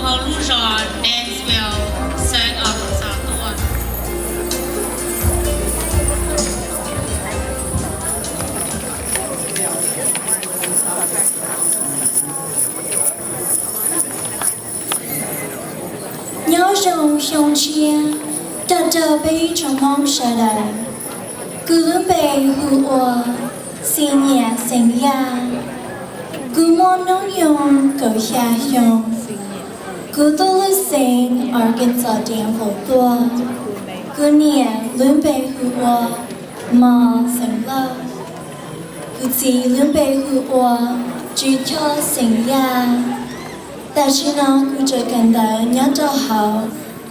Hauv lub zos Dansville, xeev Arkansas tuaj. Nyob zoo xyoo tshiab rau rau peb tsoom Hmoob sawv daws. Kuv lub npe hu ua Xis Nyiam xeem Yaj. Kuv muaj hnub nyoog kaum xya xyoo. Kuv tuaj lub xeev Arkansas Danville tuaj. Kuv niam lub npe hu ua Mos xeem Lauj. Kuv txiv lub npe hu ua Tswv Choj xeem Yaj. Tam sim no kuv tseem kawm ntawv nyob rau hauv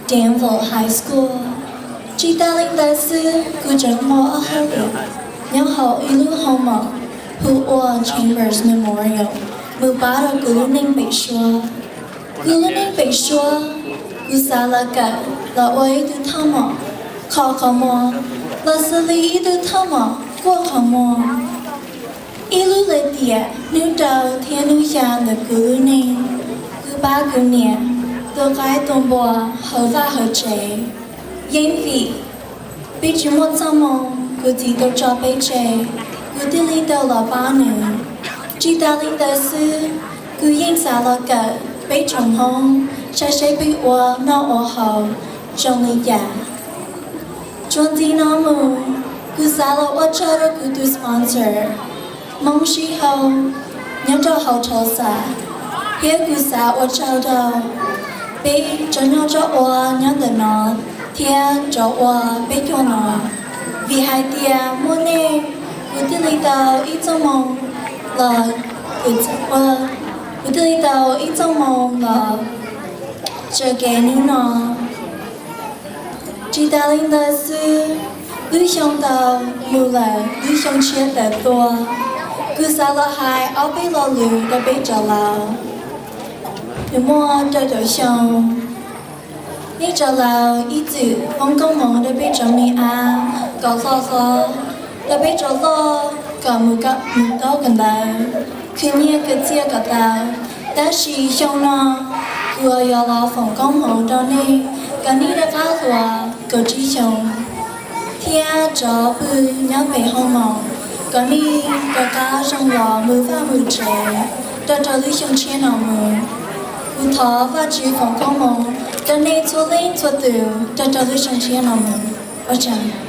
Danville High School. Tsis tas li ntawd xwb, kuv tseem muaj ob hauj lwm nyob hauv ib lub hoos maum hu ua Chambers Memorial, mus pab rau kuv lub neej pem suab. Kuv lub neej pem suab, kuv xav los kawm los ua ib tug thaj maum kho qhov muag, los xws li ib tug thaj maum kuaj qhov muag. Ib lub lim tiam hnub rau thiab hnub xya ntawm kuv lub neej, kuv pab kuv niam tua qaib tua npua hauv vaj hauv tsev. Yeej vim peb tsis muaj txoj moo, kuv txiv tau tso peb tseg, kuv thiaj li tau los pab nws. Tsis tas li ntawd xwb, kuv yeej xav los kawm peb tsoom Hmoob saib seb peb ua noj ua haus zoo li cas. Txuas ntxiv no mus, kuv xav los ua tsaug rau kuv tus sponsor, Hmoob Sib Haus, nyob rau hauv Tulsa, thiab kuv xav ua tsaug rau peb cov nyob cov ua nyob ntawm no thiab cov ua peb caug no, vim hais tias muaj nej, kuv thiaj li tau ib txoj moo los, kuv thiaj li tau ib txoj moo los tso kev hnub no. Tsis tas li ntawd xwb, lub xyoo ntau mus lawm, lub xyoo tshiab tawm tuaj, kuv xav los hais ob peb lo lus rau peb cov laus. Nws muaj rau caum xyoo, nej cov laus ib txwm foom koob hmoov rau peb cov me ab kom hlob hlob, rau peb cov loj kom mus, mus taub kawm ntawv, khwv nyiaj khwv txiaj kom tau. Tab sis xyoo no kuv yuav los foom koob hmoov rau nej kom nej rov qab hluas kaum tsib xyoo, thiab cov pw nyob pem hoos maum kom nej rov qab zoo los mus vaj mus tsev rau rau lub xyoo tshiab no mus. Kuv thov Vajtswv foom koob hmoov rau nej txhua leej txhua tus rau rau lub xyoo tshiab no mus. Ua tsaug.